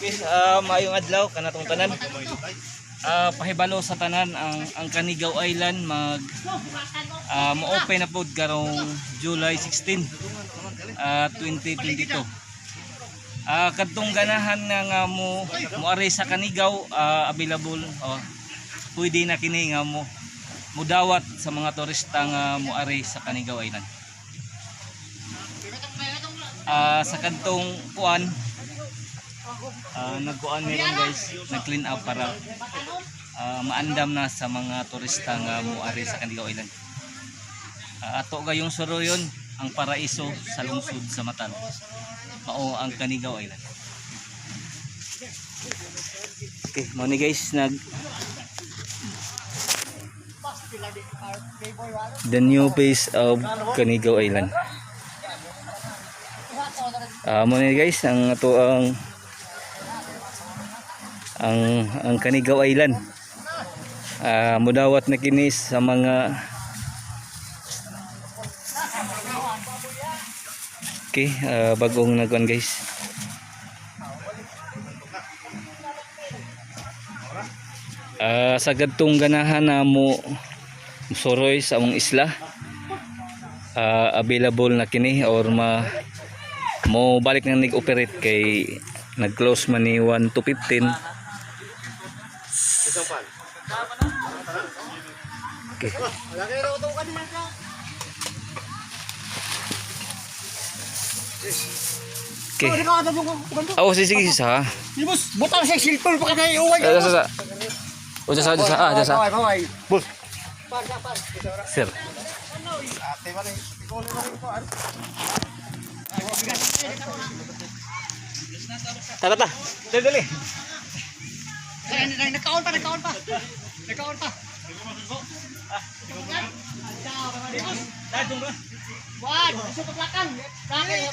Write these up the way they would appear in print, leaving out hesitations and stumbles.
Okay, maayong adlaw kanatong tanan. Pahibalo sa tanan ang Canigao Island mag mo-open na pod karong July 16, 2022. Kadtong ganahan nga nga mo moari sa Canigao, available, oh, pwede na kini nga mo mudawat sa mga turista nga moari sa Canigao Island. Sa kadtong kuan, nagkuan meron, guys, nag-clean up para maandam na sa mga turista nga moari sa Canigao Island. Ato gayong suroyon ang paraiso sa lungsod sa Matalom. Mao ang Canigao Island. Okay, mao ni, guys, nag the new face of Canigao Island. Mao ni, guys, ang ato ang Canigao Island. Mudawat na kini sa mga. Okay, bagong nagkuan, guys. Sa kadtong ganahan na mo suroy sa among isla, available na kini or ma mo balik na nag-operate kay nag-close man ni 1 to 15. Okay. Okay. Oh, sige, sige, sa. Boss, butang sa silpol pa kay uway. Sa, sa. O, sa, sa, sa, sa. Boss. Sir. Tara ta. Dali, dali. Nagkaon pa, nagkaon pa. Nagkaon pa. Wag, gusto paglakan. Kaya.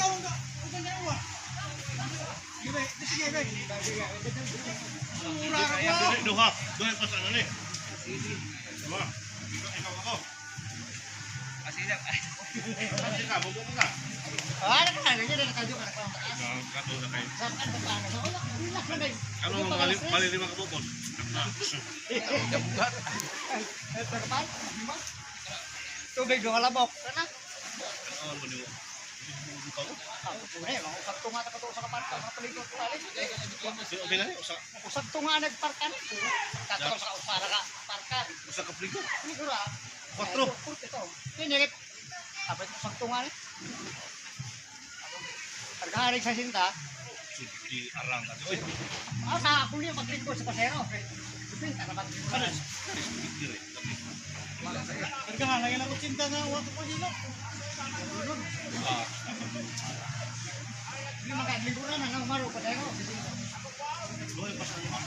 Duha, duha pa sa ano ni. Duha. Ikaw ako. Kasi ka, bubo ka. Ah, naka, naka, naka. Kato na kayo. Ano mga bali lima ka bukod? Tubig do kalabok. Kana? Ano mo nimo? Eh, usag tunga ta kato sa kaparka, mga paligot ko ali. Sino bila ni usa Usag tunga nagparkan. Kato sa usara ka parka. Usa ka pligo. Siguro ah. Kwatro. Ito. Kini apa itu usag tunga ni? Pagkaharig sa sinta, Di arang ka. Oy, ah, sa ako niya maglingkod sa pasero. Pinta na ano? Dire. Pagkaharig ako cinta nga wa ko dilo. Ah, Hindi makaglingkuran na nang maro pasero. duha pa sa lima.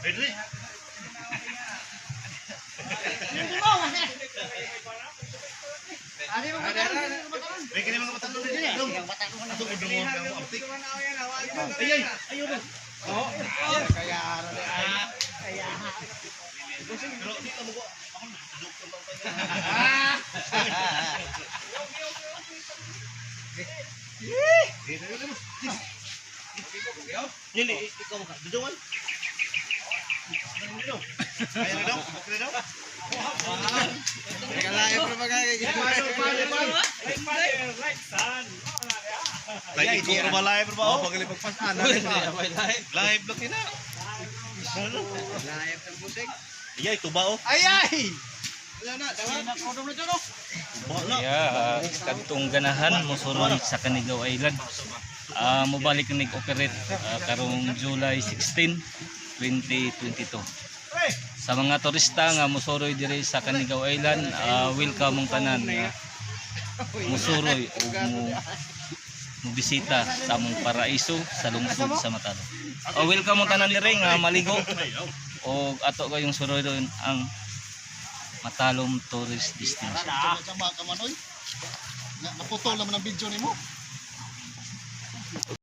Pedri. Hindi mo mas. Ari mo mataron. May kini mga batanong dili. Ato ko dungon ang aptik. Ay ay, ayo ba. Oh. Kaya kaya. Pero di ka mo ko ako joke lang tayo. Nili, ikaw mo ka. Dudungan. Kaya na daw? Okay na daw? Like, ikaw ba live ba? Oh, pagaling pagpasan. Live lang kina. Live ng busik. Iya, ito ba oh? Ay ay. Wala na, dawa. Ba na. Yeah, kadtong ganahan mo suroy sa Canigao Island. Mobalik na nag-operate karong July 16, 2022. Sa mga turista nga mosuroy diri sa Canigao Island, welcome mong tanan nga musuroy o mo mobisita sa among paraiso sa lungsod sa Matalom. Oh, welcome mong tanan diri nga maligo o ato kayong suroy doon ang Matalom Tourist Destination. Sama ka man oy. Naputol naman ang video nimo.